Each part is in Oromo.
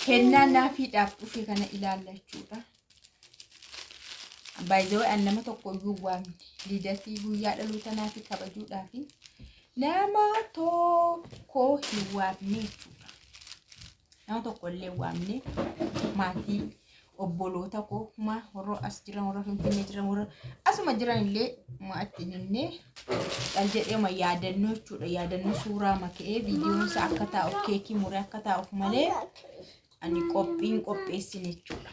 Kennaa naafiidhaaf dhufe kana ilaalla jechuudha. By the way, an nama tokko iyyuu hin waamne. Lidatii guyyaa dhaloota naafi kabajuudhaafi nama tokko hin waamne jechuudha. Nama tokko illee hin waamne. Maatii obboloota koo ma warra as jiran warra Finfinnee jiran warra asuma jiran illee ma itti hin himne cal jedhee ma yaadannoo jechuudha. Yaadannoo suuraa maka'ee viidiyoon isaa akka taa'uuf keekii muree akka taa'uuf malee ani qophiin qopheessine jechuudha.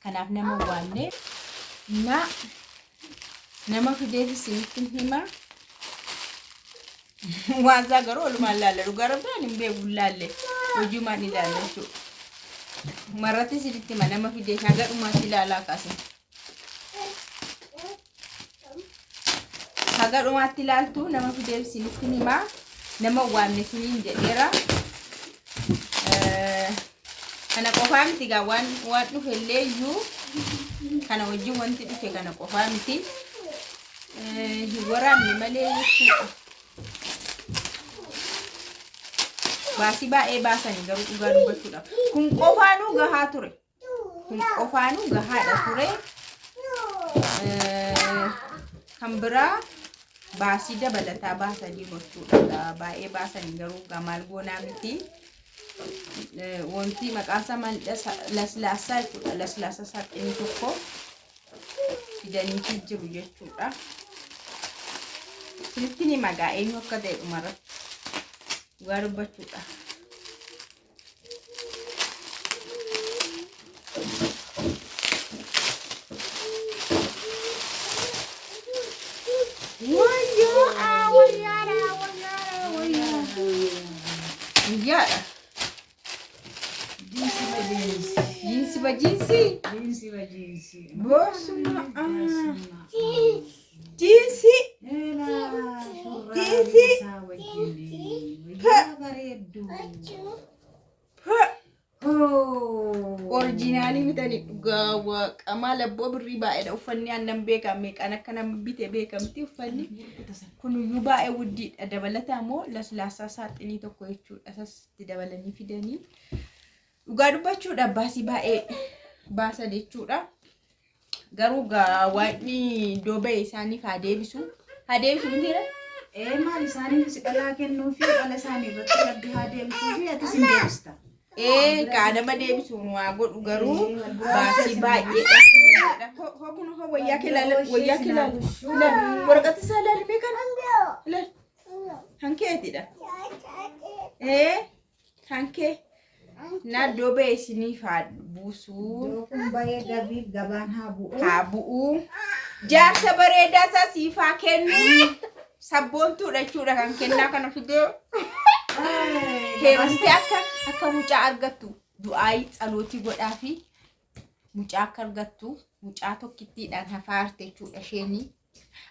Kanaaf nama hin waamne. Na nama fideef isinitti hima. Waan isaa garuu walumaan laalla. Dhugaa rabbi ani hin beeku hin laalle. Hojiimaan ilaalla jechuudha. Marratti isinitti hima nama fidee haga dhumaatti ilaalaa kaasin. Haga dhumaatti ilaaltu nama fideef isinitti hima. Nama hin waamne isiniin jedheera. Kana qofaa miti gaa waan waan dhufe illee iyyuu kana wajjin wanti dhufe kana qofaa miti. Hin waraabne malee jechuudha. Baasii baay'ee baasanii garuu dhugaa dubbachuudhaaf. Kun qofaanuu gahaa ture. Kun qofaanuu gahaadha ture. Kan biraa baasii dabalataa baasanii gochuudha. Baay'ee baasanii garuu gaa maal goonaa miti. Wanti maqaan isaa maalidha? Laslaassaa jechuudha. Laslaassaa saaxinii tokko fidaniitii jiru jechuudha. Isinitti ni magaa eenyu akka ta'e dhumarratti dhugaa dubbachuudha. Wayyoo aa wayyaadha wayyaadha wayyaa. Wayyaadha. Jiinsi ba jiinsi. Jiinsi ba jiinsi. Jiinsi ba jiinsi. Boosuma aa. Jiinsi. Eelaa shurraabii Jiinsi. isaa wajjin. Wayyaa bareeddu. Orjinaalii bitanii dhugaa waaqa maal abboo birrii baay'eedha uffanni aannan beekaa meeqaan akka nama bite beekamti uffanni kunuyyuu baay'ee wuddiidha dabalataa immoo laslaassaa saaxinii tokko jechuudha isas itti dabalanii fidanii dhugaa dubbachuudha baasii baay'ee baasan jechuudha Garuu gaa waaqni iddoo ba'e isaaniif haa deebisu. Haa deebisu mitiira? Ee maal isaaniifis dhalaa kennuu fi dhala isaanii irratti rabbi haa deebisuu fi atis hin deebista. Ee gaa nama deebisu nu haa godhu garuu baasii baay'eedha. Hoo kun hoo wayyaa kee ilaali wayyaa kee ilaali. Ilaali waraqata isaa ilaali mee kana ilaali. Hankeetidha. Ee Kan kee na iddoo ba'e isiniif haa buusuu. Iddoo kun ba'ee gabiif gabaan haa bu'u. Haa bu'uu. Jaarsa bareedaa isaa siif haa kennu. Sabboontuudha jechuudha kan kennaa kana fidee. Heerumtee akka mucaa argattu du'aayii tsalootii godhaa fi mucaa akka argattu mucaa tokkittiidhaan hafaarte jechuudha isheenii.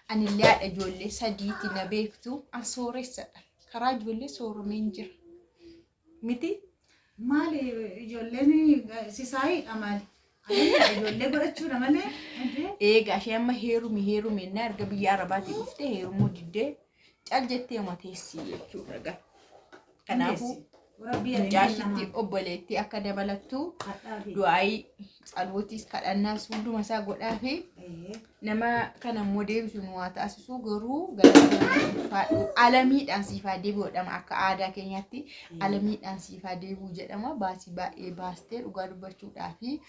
Anillee haadha ijoollee sadiiti na beektu. An sooressadha. Karaa ijoollee sooromeen jira. Miti? Maali ijoolleen sisaayiidha maali? Ani ijoollee godhachuudha malee. Eegaa ishee amma heerumi heerumi ennaa erga biyya Arabaatii dhuftee heerumuu diddee cal jettee uma teessi jechuudha gaa. Kanaafuu Rabbii mucaa ishiitti obboleettii akka dabalattu du'aayii tsalootiis kadhannaas hunduma isaa godhaafi nama kana immoo deebisu nu haa taasisu garuu galatoomfaadhu alamiidhaan siif haa deebi'u jedhama akka aadaa keenyaatti alamiidhaan siif haa deebi'u jedhama baasii baay'ee baastee dhugaa dubbachuudhaafi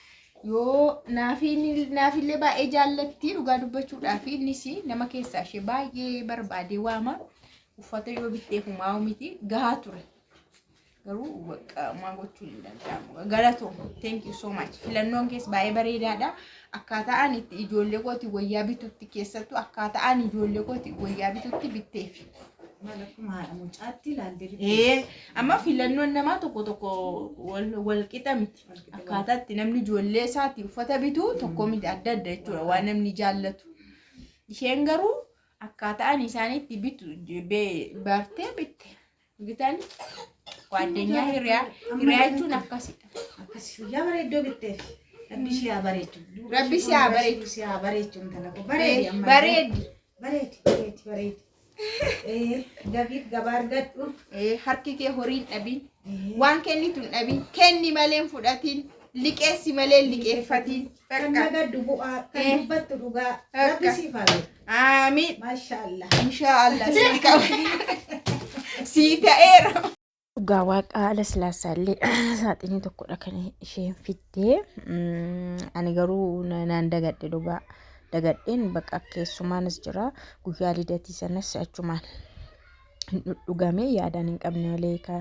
yoo naafillee baay'ee jaallatti dhugaa dubbachuudhaafi innis nama keessaa ishee baay'ee barbaadee waama uffata yoo bitteef humaa miti gahaa ture. Garuu bakka homaa gochuun hin danda'amu. Galatoom. Thank you so much. Filannoon kees baay'ee bareedaadha. Akkaataa ani itti ijoollee kooti wayyaa bitutti keessattuu akkaataa ani ijoollee kooti wayyaa bitutti bitteef. Maal akkuma haadha mucaatti ilaaltee bitte. Ee, amma filannoon namaa tokko tokko wal qixa miti. Akkaataa itti namni ijoollee isaatti uffata bitu tokko miti adda adda jechuudha waan namni jaallatu. Isheen garuu akkaataa ani isaanitti bitu bartee bitte. Bitan Gwaaddenyaa hiriyaa hiriyaa jechuun akkasidha. Akkas guyyaa bareeddoo bitteef. Rabbi ishee haa bareechu. Rabbi ishee haa bareechu. Ishee haa bareechu intala koo. Bareedi amma. Bareedi. Bareedi bareedi bareedi. Gabiif gabaa argadhu. Harki kee horiin dhabin. Waan kennitu hin dhabin. Kenni malee hin fudhatin. Liqeessi malee hin liqeeffatin. Kan Bakka. nagaddu bu'aa, kan dubbattu dhugaa. Rabbi Akka. siif haa godhu. Aamiin. Maashaallah. Inshaallah sii qaba. Sii ta'eera. Dhugaa waaqaa laslaassaallee saaxinii tokkodha kan isheen fiddee. Ani garuu naan dagadhe dhugaa. Dagadheen bakka keessumaanis jira. Guyyaa lidatii sanas achumaan hin dhudhugame yaadaan hin qabne malee ka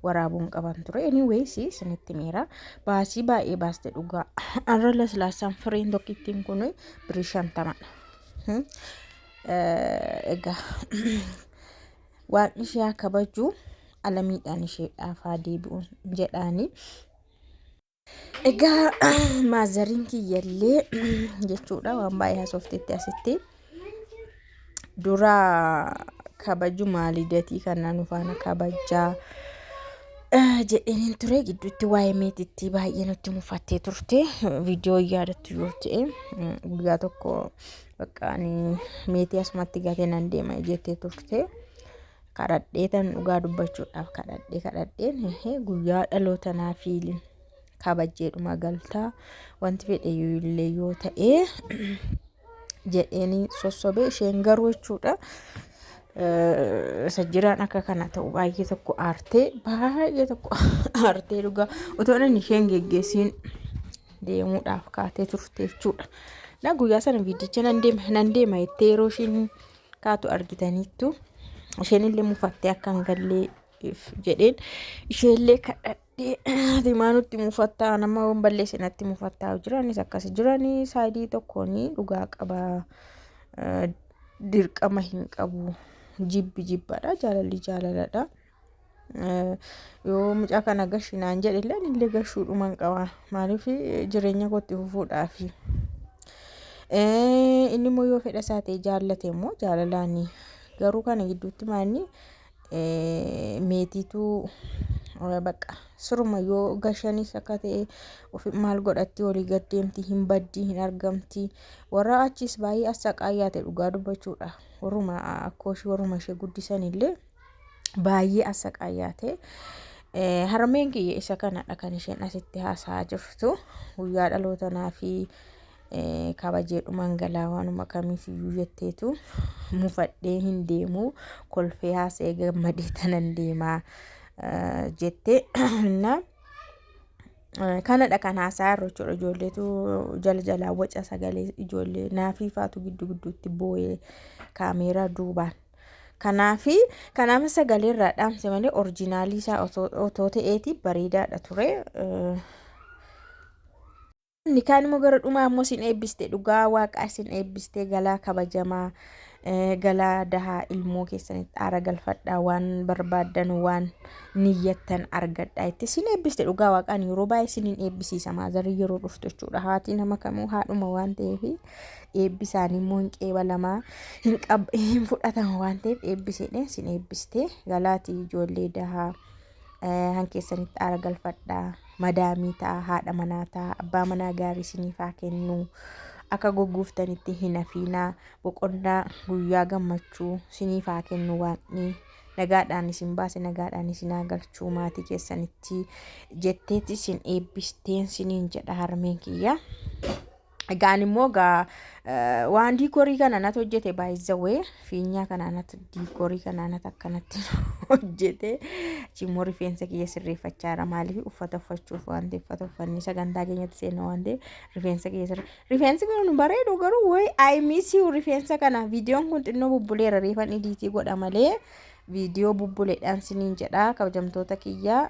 waraabuun qaban ture. Anyways isinitti miira. Baasii baay'ee baaste dhugaa. Har'a laslaassaan fireen tokkittiin kun birii 50dha. Egaa Waaqni ishee haa kabaju alamiidhaan isheedhaaf haa deebi'u jedhaani. Egaa maazariin kiyyallee jechuudha waan baay'ee haasoftetti asitti. Dura kabajuma lidatii kana nu faana kabajaa jedheen ture gidduutti waa'ee meetitti baay'ee nutti mufattee turte viidiyoo yaadattu yoo ta'e guyyaa tokko Bakka ani meetii asumatti gatee nan deema jettee turte. Kadhadhee tan dhugaa dubbachuudhaaf kadhadhee kadhadheen ehee guyyaa dhaloota naa fi kabajjeedhuma galtaa wanti fedhe illee yoo ta'e jedheeni sossobee isheen garuu jechuudha. Sajjiraan akka kana ta'u baay'ee tokko aartee baay'ee tokko aartee dhugaa otoo inni isheen geggeessiin deemuudhaaf kaatee turte jechuudha. Na guyyaa sana viidicha nan deema nan deema jettee yeroo isheen kaatu argitaniittu isheen illee mufattee akka hin galleef jedheen isheellee kadhadhee ati maa nutti mufattaa nama waan balleesse natti mufattaa jiranis akkas jiranii saayidii tokkoon dhugaa qaba dirqama hin qabu jibbi jibbadha jaalalli jaalaladha. Yoo mucaa kana gashi naan jedhe illee anillee gashuudhuman qaba. Maaliif jireenya kootti fufuudhaafi. Inni immoo yoo fedha isaa ta'e jaallate immoo jaalalaani. Garuu kana gidduutti maanni meetiitu bakka siruma yoo gashanis akka ta'e ofi maal godhatti olii gad deemti hin baddi hin argamti. Warra achiis baay'ee assaqaayyaate dhugaa dubbachuudha. Warruma akkoo ishee warruma ishee guddisan illee. baay'ee asaqayyaate. Harmeen kiyya isa kanadha kan isheen asitti haasa'aa jirtu. Guyyaa dhaloota naafi kabajeedhumaan galaa waanuma kamiifiyyuu jetteetu mufadhee hin deemu kolfee haasa'ee gammadee tanan deemaa jette. Na kanadha kan haasa'aa jirru jechuudha. Ijoolleetu jala jalaa waca sagalee ijoollee naafii faatu giddu gidduutti boo'ee kaameeraa duubaan. Kanaafi kanaaf sagalee irraa dhaamse malee orjinaalii isaa otoo ta'eeti bareedaadha ture. Inni kaan immoo gara dhumaa immoo isin eebbiste dhugaa waaqaa isin eebbiste galaa kabajamaa galaa dahaa ilmoo keessanitti aara galfadhaa waan barbaaddan waan niyyattan argadhaa itti isin eebbiste dhugaa waaqaan yeroo baay'ee isiniin eebbisiisa maazarii yeroo dhuftu jechuudha haati nama kamuu haadhuma waan ta'eef eebbi isaanii immoo hin qeebalamaa hin qab hin fudhatama waan ta'eef eebbiseedhe isin eebbiste galaatii ijoollee dahaa hankeessanitti aara galfadhaa madaamii ta'a haadha manaa ta'a abbaa manaa gaarii isiniif haa kennu akka gogguuftanitti hin hafiinaa boqonnaa guyyaa gammachuu isiniif haa kennu waaqni nagaadhaan isin baase nagaadhaan isin haa galchuu maatii keessanitti jetteeti isin eebbisteen siniin jedha harmeen kiyya. Egaa ani immoo egaa waan diikorii kana natu hojjete baay'izawee fiinyaa kana natu diikorii kana natu akkanatti hojjete achi immoo rifeensa kiyya sirreeffachaa jira maaliif uffata uffachuuf waan ta'eef uffata uffannee sagantaa keenyatti seenna waan ta'eef rifeensa kiyya sirre rifeensi kun bareedu garuu wayi I miss you rifeensa kana viidiyoon kun xinnoo bubbuleera reefan idiitii godha malee viidiyoo bubbuleedhaan siniin jedha kabajamtoota kiyya.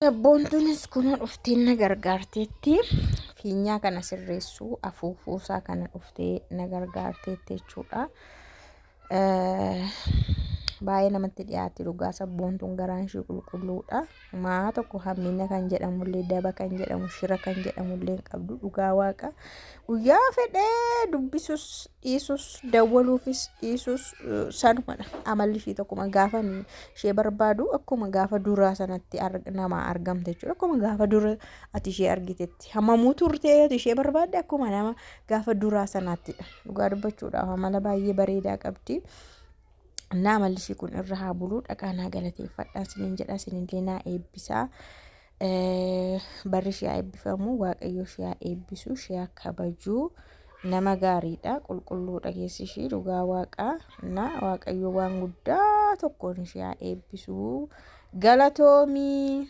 Sabboontuunis kunoo dhuftee na gargaarteetti. Fiinyaa kana sirreessuu afuufuusaa kana dhuftee na gargaarteetti jechuudha. Baay'ee namatti dhiyaatti dhugaa sabboontuun garaan ishee qulqulluudha. Maa tokko hammina kan jedhamullee daba kan jedhamu shira kan jedhamullee hin qabdu dhugaa waaqa. Guyyaa fedhee dubbisus dhiisus dawwaluufis dhiisus sanumadha amalli ishii tokkuma gaafa ishee barbaadu akkuma gaafa duraa sanatti nama argamte jechuudha akkuma gaafa dura ati ishee argitetti hammamuu turtee ati ishee barbaadde akkuma nama gaafa duraa sanaattidha dhugaa dubbachuudhaaf amala baay'ee bareedaa qabdi. Naa amalli ishii kun irra haa buluu dhaqaa naa galateeffadhaa isiniin jedha isinillee naa eebbisaa. Barri ishee haa eebbifamu waaqayyo ishee haa eebbisu ishee haa kabaju nama gaariidha qulqulluudha keessi ishii dhugaa waaqaa na waaqayyo waan guddaa tokkoon ishee haa eebbisu galatoomii.